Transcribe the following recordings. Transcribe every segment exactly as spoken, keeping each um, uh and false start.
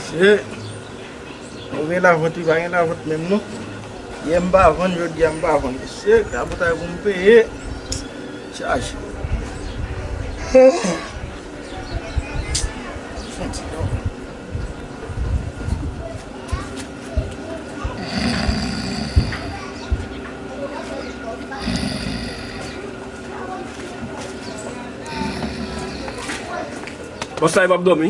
Se, ou gen lavant, wi, pa gen lavant menm non. Yè m pa vann, jodi a m pa vann. Se, rabotay pou m peye. Chaje. Fon ti dòmi. Bòs la, e p ap dòmi.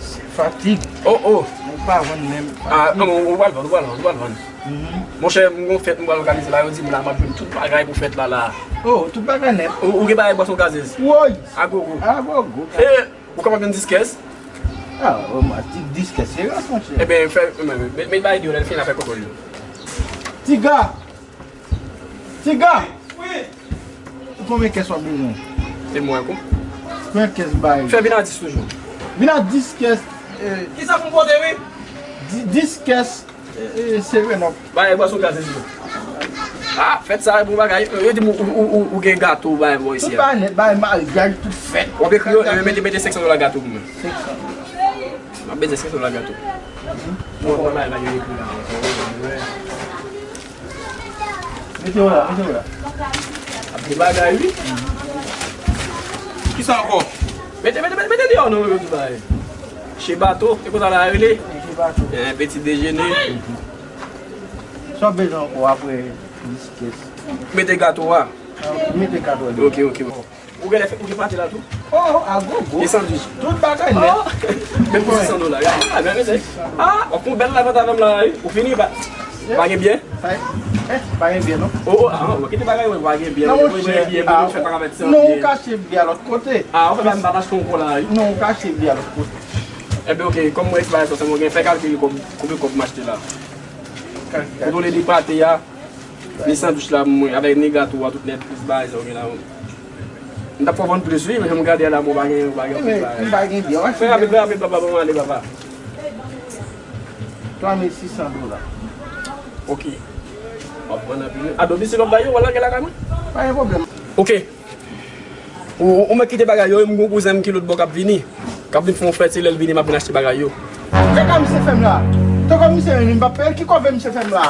Se fatig. Oh, oh. Mwen pa vann menm. Ah, non, ou pral vann, ou pral vann, ou pral vann. Mhm. Monchè, m gon fèt m pral òganize la, yo di m la m ap jwenn tout bagay pou fèt la, la. Oh, tout bagay nèt. Ou, ou gen bagay bwason gazez? Woy! Agogo. Agogo. Eh, ou kapab jwenn diskès? Ah, oh, ma, di-, diskès, se rès, monchè. Ebyen, fè, met, met bagay deyò, lè l fini, n a fè kontwòl yo. Tiga! Tiga! Wi! Konbyen kès w ap bezwen? E mwen kou. Konbyen kès bay? Fè vin a dis toujou. Vin a dis kès. Eh, kisa pou m pote, wi? Di-, dis kès, eh, eh, Seven Up. Bay bwason gazez tou. Ah, fèt sa e bon bagay. Yo di m ou, ou, ou, ou gen gato bay bò isi a. Tout bagay nèt, bay maryaj, tout fèt. W ap ekri yo, eh, mete, mete senk san dola gato pou mwen. Senk san. M ap bezwen senk san dola gato. Bon, bon, bay, bay, yo ekri la. Mete yo la, mete yo la. Ap gen bagay, wi. Kisa ankò? Mete, mete, mete, mete deyò non, yo di bagay. Che Bato, e konsa la rele? Che Bato. Eh, petit déjeuner. Sa w bezwen ankò apre dis kès? Mete gato a. Ah, mete gato a. Ok, ok. Ou gen lè fè, ou gen pate la tou? Oh, agogo. Gen sandwich. Tout bagay nèt. Oh. Menm pou sis san dola. Ah, men, men, ah, w ap fè yon bèl lavant avè m la, wi. Ou fini, pa, pa gen byè? Pa, eh, pa gen byè, non. Oh, oh, ah, ou kite bagay, wi, pa gen byè. Non, wi, monchè, byè, ah, fè pa ka mèt san non, ou byè. Kache byè a lòt kote. Ah, ou fè pa m pa t achte yon kola, wi. Non, ou kache byè a lòt kote. Ebyen, ok, kòm mwen eksperyans, se mwen gen fè kalkil kòb, konbyen kòb m achte la. Kalkil. Kontwole de pate a. Ni sandwich la pou mwen, avèk ni gato a, tout nèt, plis bagay sa ou gen la. M t ap fè w vann plis, wi, men jan m gade a la, bon, pa gen, pa gen anpil bagay. M pa gen byen, w ap fè rapid, fè rapid, papa, ban m ale, papa. Twa mil sis san dola. Ok. W ap vann anpil, wi. A domicile w ap bay yo, w al lage lakay mwen? Pa gen pwoblèm. Ok. Ou, ou mèt kite bagay yo, m gon kouzen m ki lòt bò k ap vini. K ap vin fè yon fèt, se lè l vini, m ap vin achte bagay yo. Gade misye fè m la. Tankou misye menm, m p ap peye l, ki kòve misye fè m la.